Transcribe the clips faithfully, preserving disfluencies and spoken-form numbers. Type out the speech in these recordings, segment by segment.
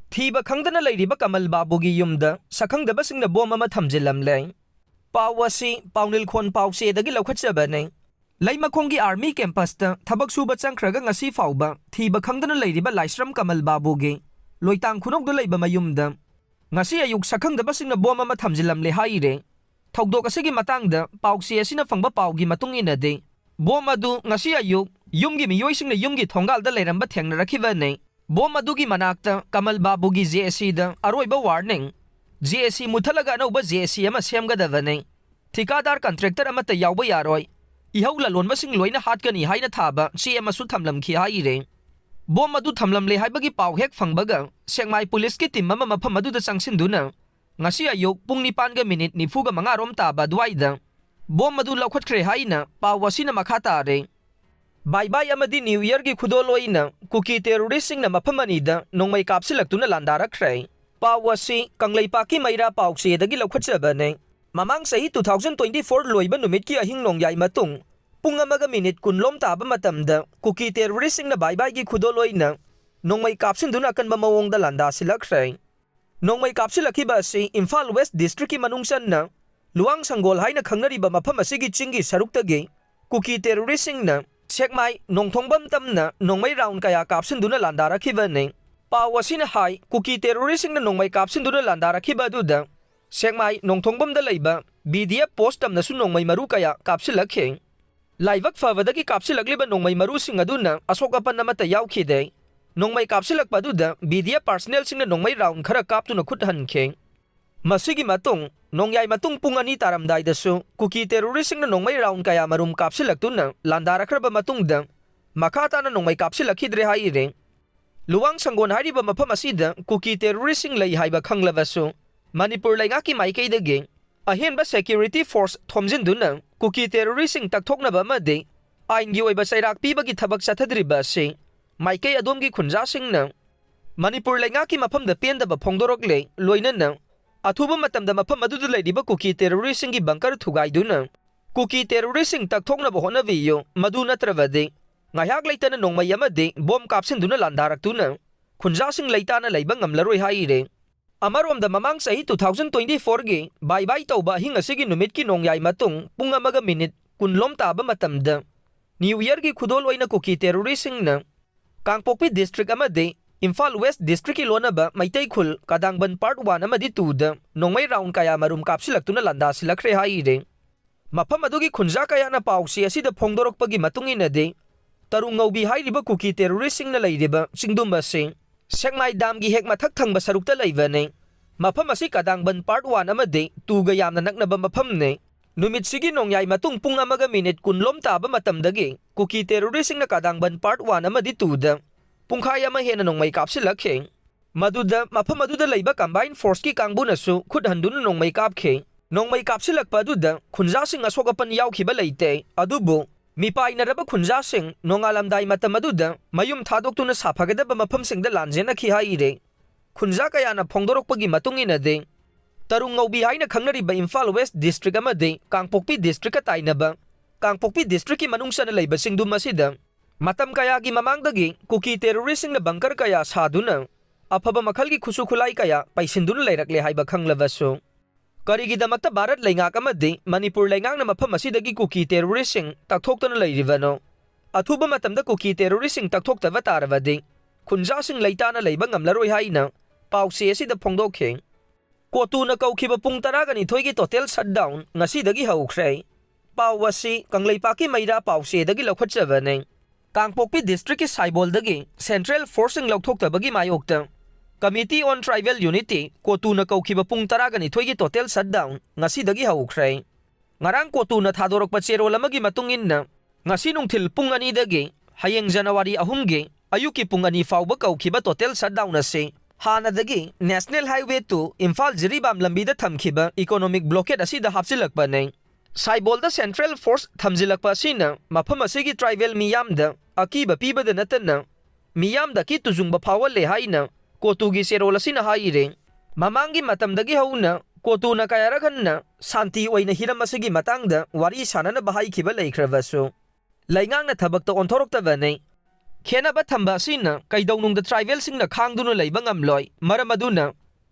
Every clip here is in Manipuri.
ꯊꯤꯕ ꯈꯪꯗꯅ ꯂꯩꯔꯤꯕ ꯀꯃꯜ ꯕꯥꯕꯨꯒꯤ ꯌꯨꯝꯗ ꯁꯛꯈꯪꯗꯕꯁꯤꯡꯅ ꯕꯣꯝ ꯑꯃ ꯊꯝꯖꯤꯜꯂꯝꯂꯦ꯫ ꯄꯥꯎ ꯑꯁꯤ ꯄꯥꯎꯅꯤꯜꯈꯣꯟ ꯄꯥꯎꯆꯦꯗꯒꯤ ꯂꯧꯈꯠꯆꯕꯅꯤ꯫ ꯂꯩꯃꯈꯣꯡꯒꯤ ꯑꯥꯔꯃꯤ ꯀꯦꯝꯄꯁꯇ ꯊꯕꯛ ꯁꯨꯕ ꯆꯪꯈ꯭ꯔꯒ ꯉꯁꯤ ꯐꯥꯎꯕ ꯊꯤꯕ ꯈꯪꯗꯅ ꯂꯩꯔꯤꯕ ꯂꯥꯏꯁ꯭ꯔꯝ ꯀꯃꯜ ꯕꯥꯕꯨꯒꯤ ꯂꯣꯏꯇꯥꯡ ꯈꯨꯅꯧꯗ ꯂꯩꯕ ꯃꯌꯨꯝꯗ ꯉꯁꯤ ꯑꯌꯨꯛ ꯁꯛꯈꯪꯗꯕꯁꯤꯡꯅ ꯕꯣꯝ ꯑꯃ ꯊꯝꯖꯤꯜꯂꯝꯂꯦ ꯍꯥꯏꯔꯦ꯫ ꯊꯧꯗꯣꯛ ꯑꯁꯤꯒꯤ ꯃꯇꯥꯡꯗ ꯄꯥꯎꯆꯦ ꯑꯁꯤꯅ ꯐꯪꯕ ꯄꯥꯎꯒꯤ ꯃꯇꯨꯡ ꯏꯟꯅꯗꯤ, ꯕꯣꯝ ꯑꯗꯨ ꯉꯁꯤ ꯑꯌꯨꯛ ꯌꯨꯝꯒꯤ ꯃꯤꯑꯣꯏꯁꯤꯡꯅ ꯌꯨꯝꯒꯤ ꯊꯣꯡꯒꯥꯜꯗ ꯂꯩꯔꯝꯕ ꯊꯦꯡꯅꯔꯛꯈꯤꯕꯅꯤ꯫ ꯕꯣꯝ ꯑꯗꯨꯒꯤ ꯃꯅꯥꯛꯇ ꯀꯃꯜ ꯕꯥꯕꯨꯒꯤ ꯖꯦ ꯑꯦ ꯁꯤꯗ ꯑꯔꯣꯏꯕ ꯋꯥꯔꯅꯤꯡ, ꯖꯦ ꯑꯦ ꯁꯤ ꯃꯨꯠꯊꯠꯂꯒ ꯑꯅꯧꯕ ꯖꯦ ꯑꯦ ꯁꯤ ꯑꯃ ꯁꯦꯝꯒꯗꯕꯅꯤ꯫ ꯊꯤꯀꯥꯗꯥꯔ ꯀꯟꯇ꯭ꯔꯦꯛꯇꯔ ꯑꯃꯠꯇ ꯌꯥꯎꯕ ꯌꯥꯔꯣꯏ꯫ ꯏꯍꯧ ꯂꯂꯣꯟꯕꯁꯤꯡ ꯂꯣꯏꯅ ꯍꯥꯠꯀꯅꯤ ꯍꯥꯏꯅ ꯊꯥꯕ ꯆꯦ ꯑꯃꯁꯨ ꯊꯝꯂꯝꯈꯤ ꯍꯥꯏꯔꯦ꯫ ꯕꯣꯝ ꯑꯗꯨ ꯊꯝꯂꯝꯂꯦ ꯍꯥꯏꯕꯒꯤ ꯄꯥꯎ ꯍꯦꯛ ꯐꯪꯕꯒ ꯁꯦꯛꯃꯥꯏ ꯄꯨꯂꯤꯁꯀꯤ ꯇꯤꯝ ꯑꯃ ꯃꯐꯝ ꯑꯗꯨꯗ ꯆꯪꯁꯤꯟꯗꯨꯅ ꯉꯁꯤ ꯑꯌꯨꯛ ꯄꯨꯡ ꯅꯤꯄꯥꯟꯒ ꯃꯤꯅꯤꯠ ꯅꯤꯐꯨꯒ ꯃꯉꯥ ꯔꯣꯝ ꯇꯥꯕ ꯑꯗꯨꯋꯥꯏꯗ ꯕꯣꯝ ꯑꯗꯨ ꯂꯧꯈꯠꯈ꯭ꯔꯦ ꯍꯥꯏꯅ ꯄꯥꯎ ꯑꯁꯤꯅ ꯃꯈꯥ ꯇꯥꯔꯦ꯫ ꯕꯥꯏ ꯕꯥꯏ ꯑꯃꯗꯤ ꯅ꯭ꯌꯨ ꯏꯌꯔꯒꯤ ꯈꯨꯗꯣꯜ ꯑꯣꯏꯅ ꯀꯨꯀꯤ ꯇꯦꯔꯣꯔꯤꯁꯁꯤꯡꯅ ꯃꯐꯝ ꯑꯅꯤꯗ ꯅꯣꯡꯃꯩ ꯀꯥꯞꯁꯤꯜꯂꯛꯇꯨꯅ ꯂꯥꯟꯗꯥꯔꯛꯈ꯭ꯔꯦ꯫ ꯄꯥꯎ ꯑꯁꯤ ꯀꯪꯂꯩꯄꯥꯛꯀꯤ ꯃꯩꯔꯥ ꯄꯥꯎꯆꯦꯗꯒꯤ ꯂꯧꯈꯠꯆꯕꯅꯦ꯫ ꯃꯃꯥꯡ ꯆꯍꯤ two thousand twenty four ꯂꯣꯏꯕ ꯅꯨꯃꯤꯠꯀꯤ ꯑꯍꯤꯡ ꯅꯣꯡꯌꯥꯏ ꯃꯇꯨꯡ ꯄꯨꯡ ꯑꯃꯒ ꯃꯤꯅꯤꯠ ꯀꯨꯟ ꯂꯣꯝ ꯇꯥꯕ ꯃꯇꯝꯗ ꯀꯨꯀꯤ ꯇꯦꯔꯣꯔꯤꯁꯁꯤꯡꯅ ꯕꯥꯏ ꯕꯥꯏꯒꯤ ꯈꯨꯗꯣꯜ ꯑꯣꯏꯅ ꯅꯣꯡꯃꯩ ꯀꯥꯞꯁꯤꯟꯗꯨꯅ ꯑꯀꯟꯕ ꯃꯑꯣꯡꯗ ꯂꯥꯟꯗꯥꯁꯤꯜꯂꯛꯈ꯭ꯔꯦ꯫ ꯅꯣꯡꯃꯩ ꯀꯥꯞꯁꯤꯜꯂꯛꯈꯤꯕ ꯑꯁꯤ ꯏꯝꯐꯥꯜ ꯋꯦꯁ ꯗꯤꯁꯇ꯭ꯔꯤꯛꯀꯤ ꯃꯅꯨꯡ ꯆꯟꯅ ꯂꯨꯋꯥꯡ ꯁꯪꯒꯣꯜ ꯍꯥꯏꯅ ꯈꯪꯅꯔꯤꯕ ꯃꯐꯝ ꯑꯁꯤꯒꯤ ꯆꯤꯡꯒꯤ ꯁꯔꯨꯛꯇꯒꯤ ꯀꯨꯀꯤ ꯇꯦꯔꯣꯔꯤꯁꯁꯤꯡꯅ ꯁꯦꯛꯃꯥꯏ ꯅꯣꯡꯊꯣꯡꯕꯝ ꯇꯝꯅ ꯅꯣꯡꯃꯩ ꯔꯥꯎꯟ ꯀꯌꯥ ꯀꯥꯞꯁꯤꯟꯗꯨꯅ ꯂꯥꯟꯗꯥꯔꯛꯈꯤꯕꯅꯤ꯫ ꯄꯥꯎ ꯑꯁꯤꯅ ꯍꯥꯏ, ꯀꯨꯀꯤ ꯇꯦꯔꯣꯔꯤꯁꯁꯤꯡꯅ ꯅꯣꯡꯃꯩ ꯀꯥꯞꯁꯤꯟꯗꯨꯅ ꯂꯥꯟꯗꯥꯔꯛꯈꯤꯕ ꯑꯗꯨꯗ ꯁꯦꯛꯃꯥꯏ ꯅꯣꯡꯊꯣꯡꯕꯝꯗ ꯂꯩꯕ ꯕꯤ ꯗꯤ ꯑꯦꯐ ꯄꯣꯁ ꯇꯝꯅꯁꯨ ꯅꯣꯡꯃꯩ ꯃꯔꯨ ꯀꯌꯥ ꯀꯥꯞꯁꯤꯜꯂꯛꯈꯤ꯫ ꯂꯥꯏꯕꯛ ꯐꯕꯗꯒꯤ ꯀꯥꯞꯁꯤꯜꯂꯛꯂꯤꯕ ꯅꯣꯡꯃꯩ ꯃꯔꯨꯁꯤꯡ ꯑꯗꯨꯅ ꯑꯁꯣꯛ ꯑꯄꯟ ꯑꯃꯠꯇ ꯌꯥꯎꯈꯤꯗꯦ꯫ ꯅꯣꯡꯃꯩ ꯀꯥꯞꯁꯤꯜꯂꯛꯄ ꯑꯗꯨꯗ ꯕꯤ ꯗꯤ ꯑꯦꯐ ꯄꯥꯔꯁꯅꯦꯜꯁꯤꯡꯅ ꯅꯣꯡꯃꯩ ꯔꯥꯎꯟ ꯈꯔ ꯀꯥꯞꯇꯨꯅ ꯈꯨꯠ ꯍꯟꯈꯤ꯫ ꯃꯁꯤꯒꯤ ꯃꯇꯨꯡ ꯅꯣꯡꯌꯥꯏ ꯃꯇꯨꯡ ꯄꯨꯡ ꯑꯅꯤ ꯇꯥꯔꯝꯗꯥꯏꯗꯁꯨ ꯀꯨꯀꯤ ꯇꯦꯔꯣꯔꯤꯁꯁꯤꯡꯅ ꯅꯣꯡꯃꯩ ꯔꯥꯎꯟ ꯀꯌꯥ ꯃꯔꯨꯝ ꯀꯥꯞꯁꯤꯜꯂꯛꯇꯨꯅ ꯂꯥꯟꯗꯥꯔꯛꯈ꯭ꯔꯕ ꯃꯇꯨꯡꯗ ꯃꯈꯥ ꯇꯥꯅ ꯅꯣꯡꯃꯩ ꯀꯥꯞꯁꯤꯜꯂꯛꯈꯤꯗ꯭ꯔꯦ ꯍꯥꯏꯔꯤ꯫ ꯂꯨꯋꯥꯡ ꯁꯪꯒꯣꯟ ꯍꯥꯏꯔꯤꯕ ꯃꯐꯝ ꯑꯁꯤꯗ ꯀꯨꯀꯤ ꯇꯦꯔꯣꯔꯤꯁꯁꯤꯡ ꯂꯩ ꯍꯥꯏꯕ ꯈꯪꯂꯕꯁꯨ, ꯃꯅꯤꯄꯨꯔ ꯂꯩꯉꯥꯛꯀꯤ ꯃꯥꯏꯀꯩꯗꯒꯤ ꯑꯍꯦꯟꯕ ꯁꯦꯀ꯭ꯌꯨꯔꯤꯇꯤ ꯐꯣꯔꯁ ꯊꯣꯝꯖꯤꯟꯗꯨꯅ ꯀꯨꯀꯤ ꯇꯦꯔꯣꯔꯤꯁꯁꯤꯡ ꯇꯛꯊꯣꯛꯅꯕ ꯑꯃꯗꯤ ꯑꯥꯏꯟꯒꯤ ꯑꯣꯏꯕ ꯆꯩꯔꯥꯛ ꯄꯤꯕꯒꯤ ꯊꯕꯛ ꯆꯠꯊꯗ꯭ꯔꯤꯕ ꯑꯁꯤ ꯃꯥꯏꯀꯩ ꯑꯗꯣꯝꯒꯤ ꯈꯨꯟꯖꯥꯁꯤꯡꯅ ꯃꯅꯤꯄꯨꯔ ꯂꯩꯉꯥꯛꯀꯤ ꯃꯐꯝꯗ ꯄꯦꯟꯗꯕ ꯐꯣꯡꯗꯣꯔꯛꯂꯦ, ꯂꯣꯏꯅꯅ ꯑꯊꯨꯕ ꯃꯇꯝꯗ ꯃꯐꯝ ꯑꯗꯨꯗ ꯂꯩꯔꯤꯕ ꯀꯨꯀꯤ ꯇꯦꯔꯣꯔꯤꯁꯁꯤꯡꯒꯤ ꯕꯪꯀꯔ ꯊꯨꯒꯥꯏꯗꯨꯅ ꯀꯨꯀꯤ ꯇꯦꯔꯣꯔꯤꯁꯁꯤꯡ ꯇꯛꯊꯣꯛꯅꯕ ꯍꯣꯠꯅꯕꯤꯌꯨ, ꯃꯗꯨ ꯅꯠꯇ꯭ꯔꯕꯗꯤ ꯉꯥꯏꯍꯥꯛ ꯂꯩꯇꯅ ꯅꯣꯡꯃꯩ ꯑꯃꯗꯤ ꯕꯣꯝ ꯀꯥꯞꯁꯤꯟꯗꯨꯅ ꯂꯥꯟꯗꯥꯔꯛꯇꯨꯅ ꯈꯨꯟꯖꯥꯁꯤꯡ ꯂꯩꯇꯥꯅ ꯂꯩꯕ ꯉꯝꯂꯔꯣꯏ ꯍꯥꯏꯔꯦ꯫ ꯑꯃꯔꯣꯝꯗ ꯃꯃꯥꯡ ꯆꯍꯤ two thousand twenty four ꯒꯤ ꯕꯥꯏ ꯕꯥꯏ ꯇꯧꯕ ꯑꯍꯤꯡ ꯑꯁꯤꯒꯤ ꯅꯨꯃꯤꯠꯀꯤ ꯅꯣꯡꯌꯥꯏ ꯃꯇꯨꯡ ꯄꯨꯡ ꯑꯃꯒ ꯃꯤꯅꯤꯠ ꯀꯨꯟ ꯂꯣꯝ ꯇꯥꯕ ꯃꯇꯝꯗ New Year ꯒꯤ ꯈꯨꯗꯣꯜ ꯑꯣꯏꯅ ꯀꯨꯀꯤ terrorist ꯁꯤꯡꯅ ꯀꯥꯡꯄꯣꯛꯄꯤ district ꯑꯃꯗꯤ ꯏꯝꯐꯥꯜ West district ꯀꯤ ꯂꯣꯟꯅꯕ ꯃꯩꯇꯩ ꯈꯨꯜ ꯀꯗꯥꯡꯕꯟ part one ꯑꯃꯗꯤ two ꯗ ꯅꯣꯡꯃꯩ round ꯀꯌꯥ ꯃꯔꯨꯝ ꯀꯥꯞꯁꯤꯜꯂꯛꯇꯨꯅ ꯂꯥꯟꯗꯥꯁꯤꯜꯂꯛꯈ꯭ꯔꯦ ꯍꯥꯏꯔꯦ꯫ ꯃꯐꯝ ꯑꯗꯨꯒꯤ ꯈꯨꯟꯖꯥ ꯀꯌꯥꯅ ꯄꯥꯎꯆꯦ ꯑꯁꯤꯗ ꯐꯣꯡꯗꯣꯔꯛꯄꯒꯤ ꯃꯇꯨꯡ ꯏꯟꯅꯗꯤ, ꯇꯔꯨꯡ ꯉꯧꯕꯤ ꯍꯥꯏꯔꯤꯕ ꯀꯨꯀꯤ terrorist ꯁꯤꯡꯅ ꯂꯩꯔꯤꯕ ꯆꯤꯡꯗꯨꯝ ꯑꯁꯤ ꯁꯦꯛꯃꯥꯏ dam ꯒꯤ ꯍꯦꯛ ꯃꯊꯛ ꯊꯪꯕ ꯁꯔꯨꯛꯇ ꯂꯩꯕꯅꯤ꯫ ꯃꯐꯝ ꯑꯁꯤ ꯀꯗꯥꯡꯕꯟ part one ꯑꯃꯗꯤ two ꯒ ꯌꯥꯝꯅ ꯅꯛꯅꯕ ꯃꯐꯝꯅꯤ꯫ ꯅꯨꯃꯤꯠꯁꯤꯒꯤ ꯅꯣꯡꯌꯥꯏ ꯃꯇꯨꯡ ꯄꯨꯡ ꯑꯃꯒ ꯃꯤꯅꯤꯠ ꯀꯨꯟ ꯂꯣꯝ ꯇꯥꯕ ꯃꯇꯝꯗꯒꯤ ꯀꯨꯀꯤ terrorist ꯁꯤꯡꯅ ꯀꯗꯥꯡꯕꯟ part one ꯑꯃꯗꯤ two ꯗ ꯄꯨꯡꯈꯥꯏ ꯑꯃ ꯍꯦꯟꯅ ꯅꯣꯡꯃꯩ ꯀꯥꯞꯁꯤꯜꯂꯛꯈꯤ꯫ ꯃꯗꯨꯗ ꯃꯐꯝ ꯑꯗꯨꯗ ꯂꯩꯕ combined force ꯀꯤ ꯀꯥꯡꯕꯨꯅꯁꯨ ꯈꯨꯠ ꯍꯟꯗꯨꯅ ꯅꯣꯡꯃꯩ ꯀꯥꯞꯈꯤ꯫ ꯅꯣꯡꯃꯩ ꯀꯥꯞꯁꯤꯜꯂꯛꯄ ꯑꯗꯨꯗ ꯈꯨꯟꯖꯥꯁꯤꯡ ꯑꯁꯣꯛ ꯑꯄꯟ ꯌꯥꯎꯈꯤꯕ ꯂꯩꯇꯦ, ꯑꯗꯨꯕꯨ ꯃꯤꯄꯥꯏꯅꯔꯕ ꯈꯨꯟꯖꯥꯁꯤꯡ ꯅꯣꯡꯉꯥꯜꯂꯝꯗꯥꯏ ꯃꯇꯝ ꯑꯗꯨꯗ ꯃꯌꯨꯝ ꯊꯥꯗꯣꯛꯇꯨꯅ ꯁꯥꯐꯒꯗꯕ ꯃꯐꯝꯁꯤꯡꯗ ꯂꯥꯟꯖꯦꯟꯅꯈꯤ ꯍꯥꯏꯔꯦ꯫ ꯈꯨꯟꯖꯥ ꯀꯌꯥꯅ ꯐꯣꯡꯗꯣꯔꯛꯄꯒꯤ ꯃꯇꯨꯡ ꯏꯟꯅꯗꯤ, ꯇꯔꯨꯡ ꯉꯧꯕꯤ ꯍꯥꯏꯅ ꯈꯪꯅꯔꯤꯕ ꯏꯝꯐꯥꯜ West district ꯑꯃꯗꯤ ꯀꯥꯡꯄꯣꯛꯄꯤ district ꯀ ꯇꯥꯏꯅꯕ ꯀꯥꯡꯄꯣꯛꯄꯤ district ꯀꯤ ꯃꯅꯨꯡ ꯆꯟꯅ ꯂꯩꯕ ꯆꯤꯡꯗꯨꯝ ꯑꯁꯤꯗ ꯃꯇꯝ ꯀꯌꯥꯒꯤ ꯃꯃꯥꯡꯗꯒꯤ ꯀꯨꯀꯤ terrorist ꯁꯤꯡꯅ bunker ꯀꯌꯥ ꯁꯥꯗꯨꯅ ꯑꯐꯕ ꯃꯈꯜꯒꯤ ꯈꯨꯠꯁꯨ ꯈꯨꯠꯂꯥꯏ ꯀꯌꯥ ꯄꯩꯁꯤꯟꯗꯨꯅ ꯂꯩꯔꯛꯂꯦ ꯍꯥꯏꯕ ꯈꯪꯂꯕꯁꯨ, ꯀꯔꯤꯒꯤꯗꯃꯛꯇ ꯚꯥꯔꯠ ꯂꯩꯉꯥꯛ ꯑꯃꯗꯤ ꯃꯅꯤꯄꯨꯔ ꯂꯩꯉꯥꯛꯅ ꯃꯐꯝ ꯑꯁꯤꯗꯒꯤ ꯀꯨꯀꯤ terrorist ꯁꯤꯡ ꯇꯛꯊꯣꯛꯇꯅ ꯂꯩꯔꯤꯕꯅꯣ? ꯑꯊꯨꯕ ꯃꯇꯝꯗ ꯀꯨꯀꯤ terrorist ꯁꯤꯡ ꯇꯛꯊꯣꯛꯇꯕ ꯇꯥꯔꯕꯗꯤ ꯈꯨꯟꯖꯥꯁꯤꯡ ꯂꯩꯇꯥꯅ ꯂꯩꯕ ꯉꯝꯂꯔꯣꯏ ꯍꯥꯏꯅ ꯄꯥꯎꯆꯦ ꯑꯁꯤꯗ ꯐꯣꯡꯗꯣꯛꯈꯤ꯫ ꯀꯣꯇꯨꯅ ꯀꯧꯈꯤꯕ ꯄꯨꯡ ꯇꯔꯥꯒ ꯅꯤꯊꯣꯏꯒꯤ total shutdown ꯉꯁꯤꯗꯒꯤ ꯍꯧꯈ꯭ꯔꯦ꯫ ꯄꯥꯎ ꯑꯁꯤ ꯀꯪꯂꯩꯄꯥꯛꯀꯤ ꯃꯩꯔꯥ ꯄꯥꯎꯆꯦꯗꯒꯤ ꯂꯧꯈꯠꯆꯕꯅꯤ꯫ ꯀꯥꯡꯄꯣꯛꯄꯤ district ꯀꯤ ꯁꯥꯏꯕꯣꯜꯗꯒꯤ central force ꯁꯤꯡ ꯂꯧꯊꯣꯛꯇꯕꯒꯤ ꯃꯥꯌꯣꯛꯇ Committee on Tribal Unity, ꯀꯣꯇꯨꯅ ꯀꯧꯈꯤꯕ ꯄꯨꯡ ꯇꯔꯥꯒ ꯅꯤꯊꯣꯏꯒꯤ total shutdown ꯉꯁꯤꯗꯒꯤ ꯍꯧꯈ꯭ꯔꯦ꯫ ꯉꯔꯥꯡ ꯀꯣꯇꯨꯅ ꯊꯥꯗꯣꯔꯛꯄ ꯆꯦꯔꯣꯜ ꯑꯃꯒꯤ ꯃꯇꯨꯡ ꯏꯟꯅ, ꯉꯁꯤ ꯅꯨꯡꯊꯤꯜ ꯄꯨꯡ ꯑꯅꯤꯗꯒꯤ ꯍꯌꯦꯡ January ꯑꯍꯨꯝꯒꯤ ꯑꯌꯨꯛꯀꯤ ꯄꯨꯡ ꯑꯅꯤ ꯐꯥꯎꯕ ꯀꯧꯈꯤꯕ total shutdown ꯑꯁꯤ ꯍꯥꯟꯅꯗꯒꯤ National Highway two Imphal Jiribam ꯂꯝꯕꯤꯗ ꯊꯝꯈꯤꯕ economic blockade ꯑꯁꯤꯗ ꯍꯥꯞꯆꯤꯜꯂꯛꯄꯅꯤ꯫ ꯁꯥꯏꯕꯣꯜꯗ central force ꯊꯝꯖꯤꯜꯂꯛꯄ ꯑꯁꯤꯅ ꯃꯐꯝ ꯑꯁꯤꯒꯤ tribal ꯃꯤꯌꯥꯝꯗ ꯑꯀꯤꯕ ꯄꯤꯕꯗ ꯅꯠꯇꯅ ꯃꯤꯌꯥꯝꯗ ꯑꯀꯤ ꯇꯨꯖꯨꯡꯕ ꯐꯥꯎꯍꯜꯂꯦ ꯍꯥꯏꯅ ꯀꯣꯇꯨꯒꯤ ꯆꯦꯔꯣꯜ ꯑꯁꯤꯅ ꯍꯥꯏꯔꯤ꯫ ꯃꯃꯥꯡꯒꯤ ꯃꯇꯝꯗꯒꯤ ꯍꯧꯅ ꯀꯣꯇꯨꯅ ꯀꯌꯥꯔꯛ ꯍꯟꯅ ꯁꯥꯟꯇꯤ ꯑꯣꯏꯅ ꯍꯤꯔꯝ ꯑꯁꯤꯒꯤ ꯃꯇꯥꯡꯗ ꯋꯥꯔꯤ ꯁꯥꯅꯅꯕ ꯍꯥꯏꯈꯤꯕ ꯂꯩꯈ꯭ꯔꯕꯁꯨ, ꯂꯩꯉꯥꯛꯅ ꯊꯕꯛꯇ ꯑꯣꯟꯊꯣꯔꯛꯇꯕꯅꯤ꯫ ꯈꯦꯟꯅꯕ ꯊꯝꯕ ꯑꯁꯤꯅ ꯀꯩꯗꯧꯅꯨꯡꯗ ꯇ꯭ꯔꯥꯏꯕꯦꯜꯁꯤꯡꯅ ꯈꯥꯡꯗꯨꯅ ꯂꯩꯕ ꯉꯝꯂꯣꯏ꯫ ꯃꯔꯝ ꯑꯗꯨꯅ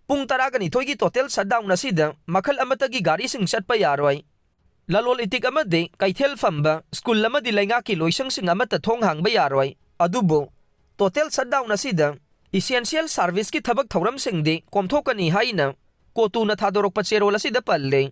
ꯄꯨꯡ ꯇꯔꯥꯒ ꯅꯤꯊꯣꯏꯒꯤ ꯇꯣꯇꯦꯜ ꯁꯠꯗꯥꯎꯟ ꯑꯁꯤꯗ ꯃꯈꯜ ꯑꯃꯠꯇꯒꯤ ꯒꯥꯔꯤꯁꯤꯡ ꯆꯠꯄ ꯌꯥꯔꯣꯏ꯫ ꯂꯂꯣꯜ ꯏꯇꯤꯛ ꯑꯃꯗꯤ ꯀꯩꯊꯦꯜ ꯐꯝꯕ, ꯁ꯭ꯀꯨꯜ ꯑꯃꯗꯤ ꯂꯩꯉꯥꯛꯀꯤ ꯂꯣꯏꯁꯪꯁꯤꯡ ꯑꯃꯠꯇ ꯊꯣꯡ ꯍꯥꯡꯕ ꯌꯥꯔꯣꯏ꯫ ꯑꯗꯨꯕꯨ ꯇꯣꯇꯦꯜ ꯁꯠꯗꯥꯎꯟ ꯑꯁꯤꯗ ꯏꯁꯦꯟꯁꯤꯌꯦꯜ ꯁꯥꯔꯚꯤꯁꯀꯤ ꯊꯕꯛ ꯊꯧꯔꯝꯁꯤꯡꯗꯤ ꯀꯣꯝꯊꯣꯛꯀꯅꯤ ꯍꯥꯏꯅ ꯀꯣꯇꯨꯅ ꯊꯥꯗꯣꯔꯛꯄ ꯆꯦꯔꯣꯜ ꯑꯁꯤꯗ ꯄꯜꯂꯤ꯫